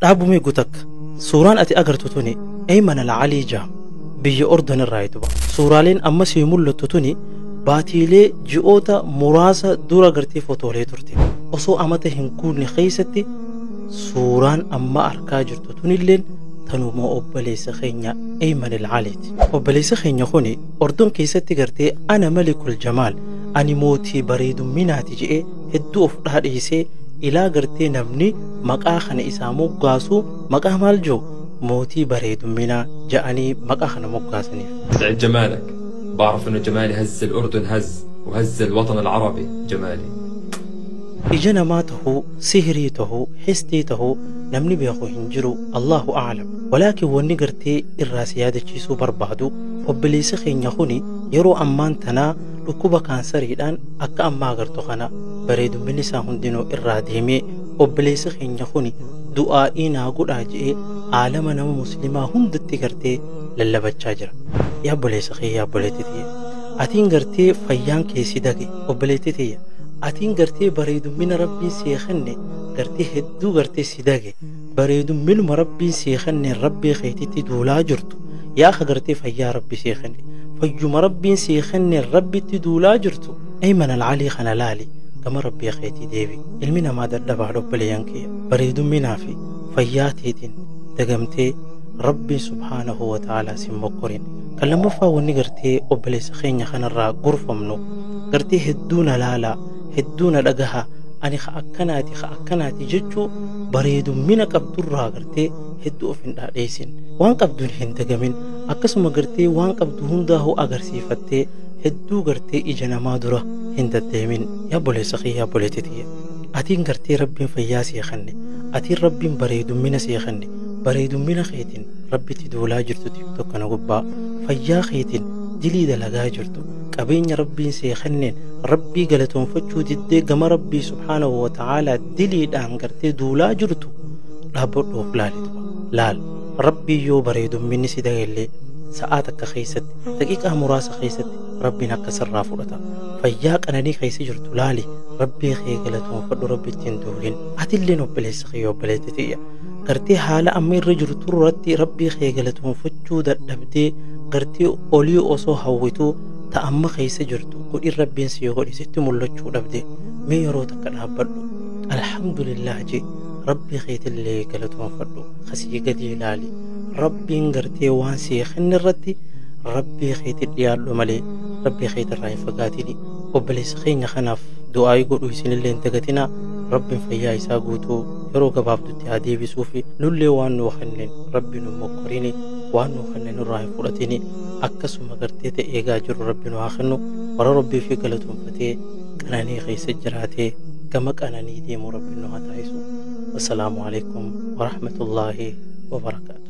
Dhaabumee gutakka suuraan ati agartu tuni Ayman Al-Alii jaam biyya Ordon irraa duba. Suuraaleen amma sii mul'attu tuni baatiilee ji'oota muraasa dura gartee fotoolee turte. Osoo amata hin guunne keessatti suuraan amma argaa jirtu tunilleen tanuma obboleessa keenya Ayman Al-Aliiti. Obboleessa keenya kuni Ordon keessatti gartee ana malikul jamaal ani mootii bareedumminaati je'ee hedduu of dhaadhiisee ilaa gartee namni maqaa kana isaa moggaasu maqaa maal jiru mootii bareedumminaa ja'anii maqaa kana moggaasaniif. سعد جمالك بعرف انه جمالي هز الاردن هز وهز الوطن العربي جمالي. Ija namaa tahuu, sihirii tahuu, histii tahuu namni beeku hin jiru, Allahu a'lam. Walaakin wanni gartee irraa si yaadachiisuu barbaadu obboleessi keenya kuni yeroo ammaan tanaa dhukkuba kaansariidhaan akka ammaa agartu kana bareedumminni isaa hundinuu irraa deemee obboleessi keenya kuni du'aa'ii naa godhaa je'ee aalama nama muslimaa hundatti gartee lallabachaa jira. Yaa obboleessa kee, yaa obboleettii tiyya, atiin gartee fayyaan kee si dage, obboleettii tiyya, atiin gartee bareedummina rabbiin sii kenne gartee hedduu gartee si dage, bareedumminuma rabbiin sii kenne rabbii keetitti duulaa jirtu, yaa ka gartee fayyaa rabbi sii kenne fayyuma rabbiin sii kenne rabbitti duulaa jirtu. Ayman Al-Alii kana laali, gama rabbii keetii deebi. Ilmi namaa dadhabaadha obboleeyyan kiyya. Bareedumminaa fi fayyaa teetiin dagamtee rabbiin subhaanahu wa ta'aalaa sin mokkorin. Kan lammaffaa wanni gartee obboleessa keenya kanarraa gurfamnu gartee hedduu na laalaa, hedduu na dhagahaa, ani ka akkanaati ka akkanaati jechuu bareedummina qabdurraa gartee hedduu of hin dhaadheessin. Waan qabduun hin dagamin, akkasuma gartee waan qabdu hundaa'uu agarsiifattee hedduu gartee ija namaa dura hin deddeemin. Yaa obboleessa kiyya, yaa obboleettii tiyya, atiin gartee rabbiin fayyaa sii kenne, atiin rabbiin bareedummina sii kenne, bareedummina keetiin rabbitti duulaa jirtu TikTok kana gubbaa, fayyaa keetiin dilii dalagaa jirtu, qabeenya rabbiin sii kenneen rabbii galatoonfachuu diddee gama rabbii subhaanahu wa ta'aalaa diliidhaan gartee duulaa jirtu, dhaabbadhu of laali duba. Laal, rabbii yoo bareedumminni si dagallee sa'aa takka keessatti, daqiiqaa muraasa keessatti rabbiin akka sirraa fudhata. Fayyaa qananii keessa jirtu laali, rabbii kee galatoonfadhu, rabbi ittiin duulin. Atilleen obboleessa kee, obboleettii tiyya, gartee haala amma irra jirtu irratti rabbii kee galatoonfachuu dadhabdee gartee olii osoo hawwituu ta amma keessa jirtu godhin rabbiin si godhi sitti mul'achuu dhabde, mee yeroo takka dhaabbadhu, alhamdulillah jee rabbii keetillee galatoonfadhu. Kasii gadi ilaali, rabbiin gartee waan sii kenne irratti rabbii keetti dhiyaadhu malee rabbii keetirraa hin fagaatini. Obboleessa keenya kanaaf du'aayii godhu isinillee hin dagatinaa. Rabbiin fayyaa isaa guutuu yeroo gabaabdutti haa deebisuu fi nullee waan nuu kenneen rabbi nu mokkorini, waan nuu kenneen nurraa hin fudhatini. Akkasuma gartee ta'e eegaa jiru rabbi nu haa kennu. Warra rabbii fi galatoonfatee qananii keessa jiraatee gama qananii deemu rabbi nu haa taasisu. Wassalaamu alaikum warahmatullaahi wabarakaatu.